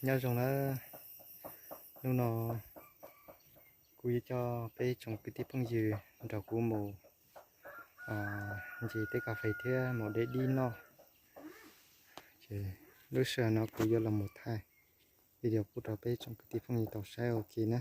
Nyob zoo na, hnub no kuv yuav coj peb tsoom kwv tij phooj ywg nrog kuv mus ncig teb kas fes thiab mus de dib noj. Ces lub sij hawm no kuv yuav los mus thaij video pub rau peb tsoom kwv tij phooj ywg tau saib ua ke na.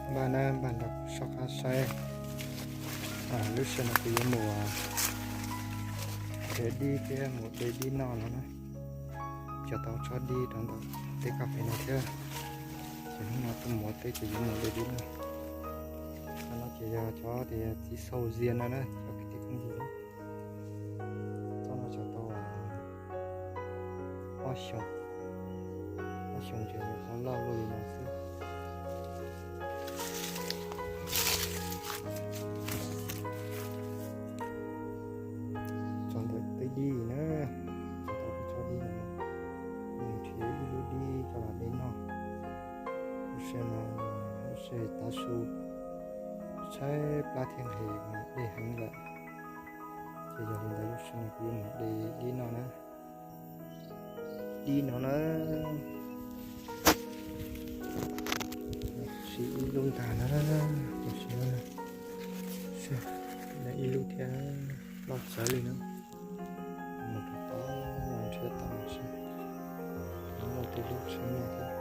Npaj na, npaj nrog soj qab saib. Lub sij hawm no kuv yuav mus de dib thiab mus de dib noj no na. Cog tau tsob dib rau ntawm teb kas fes no thiab. Ces hnub no tuaj mus ua teb ces yuav mus de dib noj. Cov no ces yog cov tias txiv xau zias no na, cov kwv tij phooj ywg. Tsob no cog tau ob xyoos, ob xyoos ces qhov loj luaj li no xwb. Tso ntawm tej dib na, tso tau ib tsob dib no, nrhiav ib lub dib coj los de noj. Lub sij hawm no lub sij hawm tav su, tshaib plab thiab nqhis dej heev lawm, ces yog li ntawd lub sij hawm no kuv yuav mus de dib noj na. Dib no na, siv ib lub ntag na, siv ib lub thiab, loj txawv li na. Mus rau tod, nrhiav tod seb muaj tej lub tsheb noj thiab.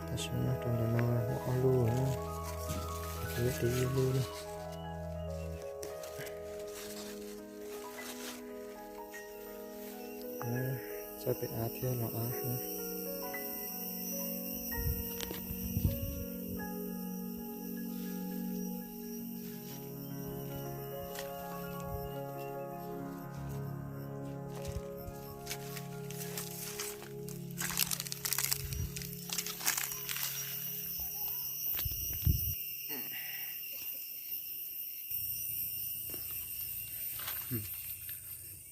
Tam sim no rau ntawm no muaj ob lub, kuv de ib lub na. Txawb pem av thiab los av.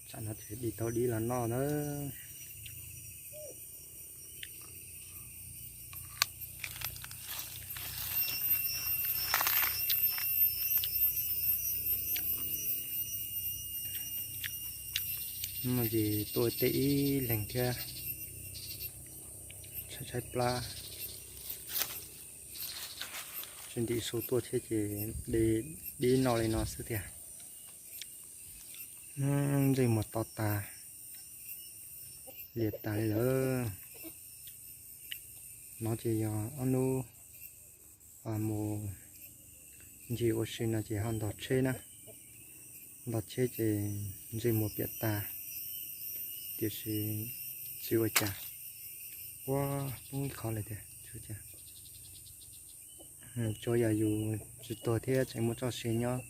Tsam no ces dim tau dib los noj na. Hnub no ces tuaj tej ib leeg thiab, tshaib tshaib plab, tsis ntim su tuaj thiab ces de dib noj li no xwb tiag. Ntsej muag to tas, lias tas li lawm. No ces yog ob hnub mus ncig ua si no ces ho ntog tsheb na, ntog tsheb ces ntsej muag piam tas, tiam sis tsis ua cas. Ua poob ib qho lawm tiag, tsis ua cas. Tsuav yog yus tsis tuag thiab tseem muaj txoj sia nyob,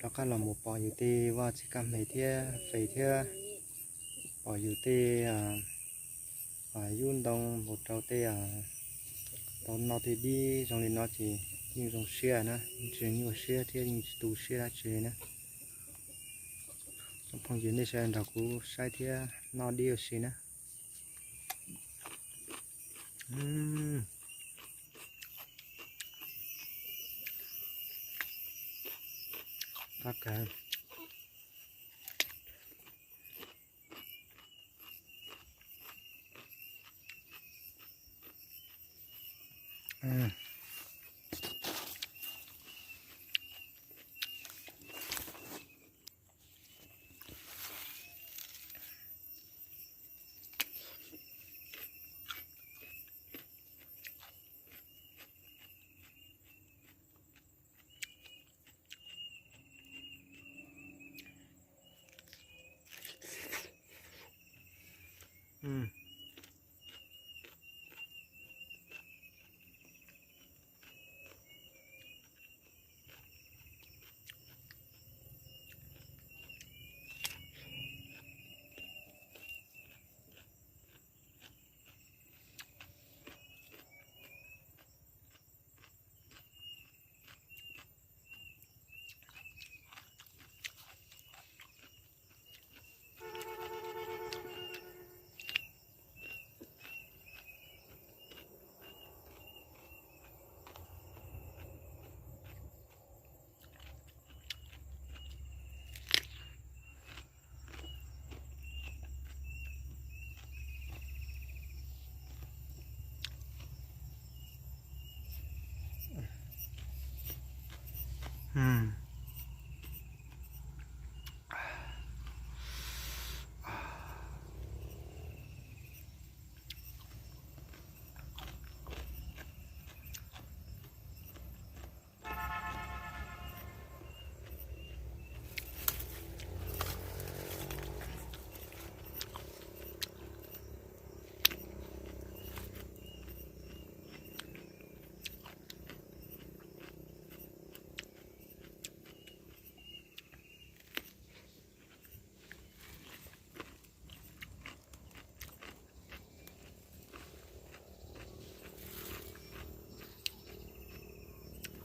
rov qab los mus pom yus tej vaj txiv kaj hmem thiab fem thiab, pom yus tej yub ntoo mus rau tej tau noj tej dib zoo li no ces yeej zoo siab na, yeej tsis nyuaj siab thiab yeej tsis tu siab dab tsi li na. Tsoom phooj ywg nej sawv daws nrog kuv saib thiab noj dib ua si na. Qab kawg.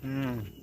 Mm.